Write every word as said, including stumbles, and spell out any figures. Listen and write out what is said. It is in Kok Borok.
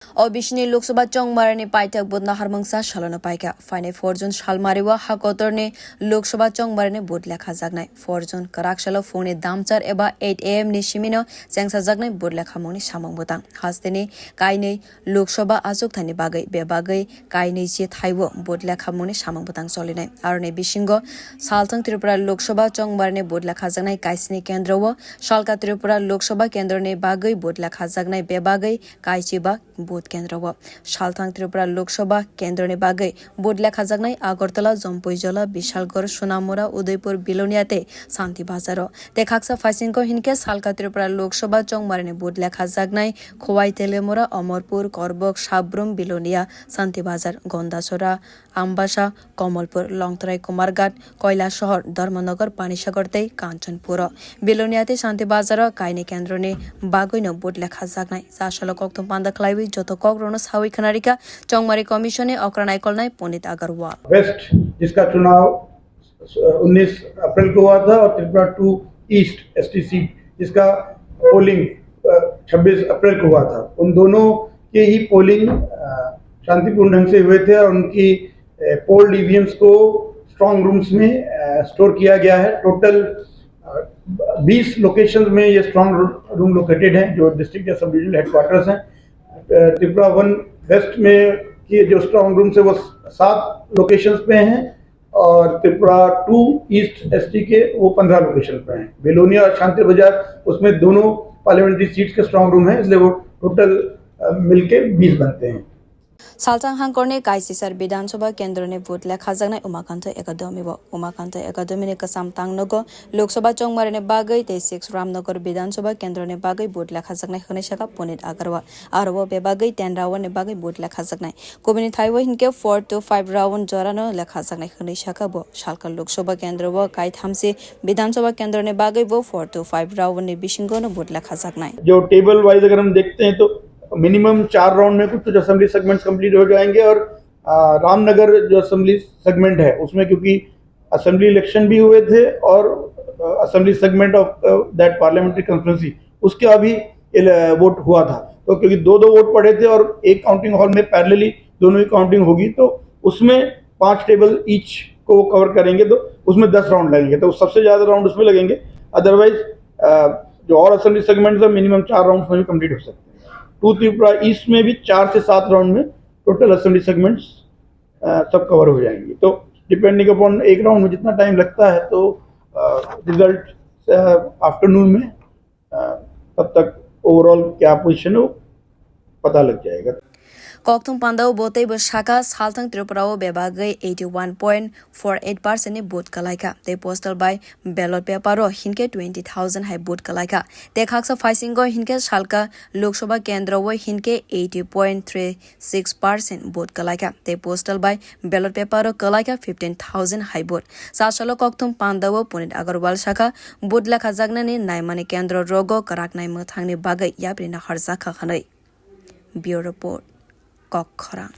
O bisini Lok Sabha chongmarni paithak vote naharmungsa salono paikha. Phainai four June salmario ha kotorni Lok Sabha chongmarni vote lekhajaknai. Four June kwrak salo phungni damchar eba eight A M ni simino chengsajaknai vote lekhamungni samung bwtang. Hasteni kainwi Lok Sabha achukthani bagwi bebagwi kainwi se thaibo vote lekhamungni samung bwtang cholinai. Aroni bisingo Salthang Tripura Lok Sabha chongmarni vote lekhajaknai kaisni kendro o, Salka Tripura Lok Sabha kendroni bagwi vote lekhajaknai bebagwi kaichiba vote kendro o. Salthang Tripura Lok Sabha kendroni bagwi vote lekhajaknai Agartala, Jampuijala, Bishalgarh, Sonamura, Udaipur, Bilonia tei Shanti Bazar o. Tei khaksa phaisingo hinkhe Salka Tripura Lok Sabha chongmarni vote lekhajaknai Khowai, Teliamura, Amarpur, Korbok, Sabrum, Bilonia, Shanti Bazar, Gandachara, Ambasa, Kamalpur, Longtrai, Kumarghat, Kailasahar, Dharmanagar, Panisagar tei Kanchanpur o. Bilonia tei Shanti Bazar o kainwi kendroni bagwino vote lekhajaknai. Chasalo kokthum panda khlaiwi joto kokrokno sawi khwnarikha Chongmari Commission ni okra naikolnai Pondit Agarwal. West, जिसका चुनाव उन्नीस अप्रैल को हुआ था, और Tripura two east, ST seat, जिसका polling छब्बीस अप्रैल को हुआ था, उन दोनों के ही पोलिंग शांतिपूर्ण ढंग से हुए थे और उनकी पोल्ड ईवीएम्स को स्ट्रांग रूम्स में स्टोर किया गया है। टोटल बीस लोकेशंस में ये स्ट्रांग रूम लोकेटेड हैं, जो डिस्ट्रिक्ट या सब डिवीजनल हेडक्वार्टर्स हैं। अ, त्रिपुरा वन वेस्ट में के जो स्ट्रांग रूम्स है, वो सात लोकेशंस पे हैं, और त्रिपुरा टू ईस्ट एसटी के वो पन्द्रह लोकेशन पे हैं। बेलोनिया और शांति बाजार, उसमें दोनों पार्लियामेंट्री सीट्स के स्ट्रांग रूम हैं, इसलिए वो टोटल, अ, मिलके बीस बनते हैं। Salthang hangkorni Kaisisar Bidhan Sabha kendroni vote lekhajaknai Umakanta Academy o. Umakanta Academy ni kwcham tang nogo Lok Sabha chongmarini bagwi tei six Ramnagar Bidhan Sabha kendroni bagwi vote lekhajaknai hwnwi sakha Pondit Agarwal. Aro o bebagwi ten round ni bagwi vote lekhajaknai. Kubuni thaibo hinkhe four to five round jorano lekhajaknai hwnwi sakha bo. Salka Lok Sabha kendro o kaithamsi Bidhan Sabha kendroni bagwi bo four to five round ni bisingo no vote lekhajaknai. जो table wise अगर हम देखते हैं तो मिनिमम चार राउंड में कुछ कुछ असेंबली सेगमेंट्स कंप्लीट हो जाएंगे और आ, रामनगर जो असेंबली सेगमेंट है उसमें क्योंकि असेंबली इलेक्शन भी हुए थे और assembly segment of that parliamentary constituency उसका भी वोट हुआ था, तो क्योंकि दो दो वोट पड़े थे और एक काउंटिंग हॉल में पैरेलली दोनों ही काउंटिंग होगी, तो उसमें पांच टेबल ईच को वो कवर करेंगे, तो उसमें दस राउंड लगेंगे, तो सबसे ज्यादा राउंड उसमें लगेंगे। अदरवाइज जो और असेंबली सेगमेंट्स है, मिनिमम चार राउंड में भी कंप्लीट हो सकते हैं। टू त्रिपुरा ईस्ट में भी चार से सात राउंड में टोटल असेंबली सेगमेंट्स सब कवर हो जाएंगे। तो डिपेंडिंग अपॉन एक राउंड में जितना टाइम लगता है, तो रिजल्ट आफ्टरनून में, अ, तब तक ओवरऑल क्या पोजीशन हो, पता लग जाएगा। Kokthum pandao bo teibo sakha, Salthang Tripura o bebagwi eighty one point four eight percent ni vote kwlaikha, tei postal bai ballot paper o hinkhe twenty thousand hai vote kwlaikha. Tei khaksa phaisingo hinkhe Salka Lok Sabha kendro o hinkhe eighty point three six percent vote kwlaikha, tei postal bai ballot paper o kwlaikha fifteen thousand hai vote. Chasalo kokthum pandao Pondit Agarwal sakha, vote lekhajaknani naimani kendro rogo kwraknai mwthangni bagwi yapri naharjakha hwnwi. Bureau Report, Kokkhorang.